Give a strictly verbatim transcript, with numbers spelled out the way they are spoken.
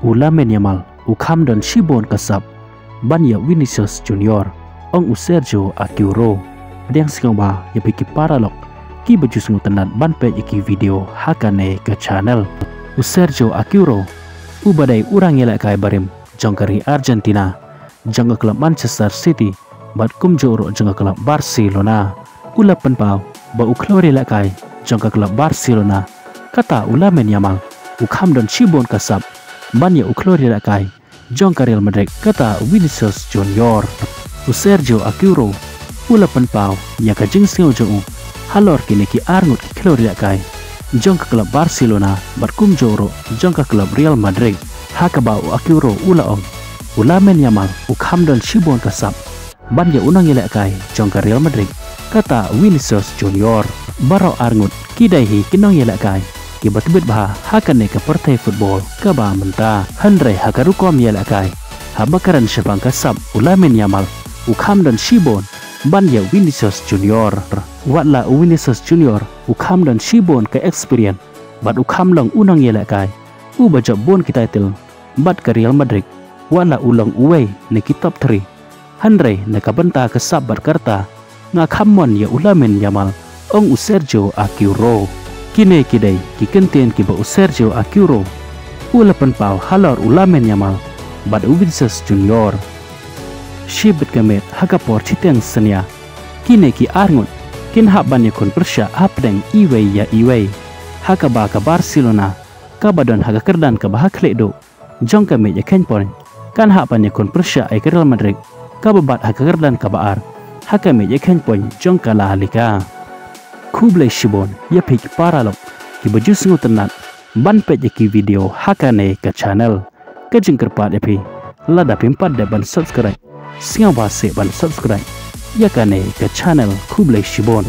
U Lamine Yamal u kham don shibun ka sap ban ïa u Vinicius Junior, ong u Sergio Aguero. Pdiang sngewbha ïa phi ki paralok kiba ju sngewtynnat ban peit ïa ki video ha kane ka channel. U Sergio Aguero uba dei u nongïalehkai barim jong ka ri Argentina, jong ka klub Manchester City bad kumjuh ruh jong ka klub Barcelona, u la pynpaw ba u khlur ïalehkai jong ka klub Barcelona, kata u Lamine Yamal u kham don shibun ka sap ban ïa u khlur ïalehkai jong ka Real Madrid, kata u Vinicius Junior. U Sergio Aguero u la pynpaw ïa ka jingsngew jong u halor kine ki arngut ki khlur ïalehkai jong ka klub Barcelona bad kumjuh ruh jong ka klub Real Madrid, ha kaba u Aguero u la ong, u Lamine Yamal u kham don shibun ka sap ban ïa u nongïalehkai jong ka Real Madrid, kata u Vinicius Junior. Baroh arngut ki dei hi ki nongïalehkai kiba tbit bha ha kane ka pyrthei football kaba mynta, hynrei ha ka rukom ïalehkai haba kren shaphang ka sap, u Lamine Yamal u kham don shibun ban ïa u Vinicius Junior. Wat la u Vinicius Junior u kham don shibun ka experience bad u kham long u nongïalehkai uba jop bun ki title bad ka Real Madrid, wat la u long uwei na ki top three, hynrei na ka bynta ka sap bad ka rta nga kham mon ïa u Lamine Yamal, ong u Sergio Aguero. Kine ki dei ki kyntien kiba u Sergio Aguero u la pynpaw halor u Lamine Yamal bad u Vinicius Junior. Shibit ka miet ha ka por shiteng synñia, kine ki arngut kin hap ban ïakhun pyrshah hapdeng iwei ïa iwei, ha kaba ka Barcelona kaba don ha ka kyrdan kaba ha khlieh duh jong ka miej ïakheiñ point kan hap ban ïakhun pyrshah ïa ka Real Madrid kaba bat ha ka kyrdan kaba ar ha ka miej ïakheiñ point jong ka La Liga. Khublei shibun ïa phi ki paralok kiba ju sngewtynnat ban peit ïa ki video ha kane ka channel. Ka jingkyrpad ïa phi, lada phim pat dep ban subscribe, sngewbha seh ban subscribe ïa kane ka channel. Khublei shibun.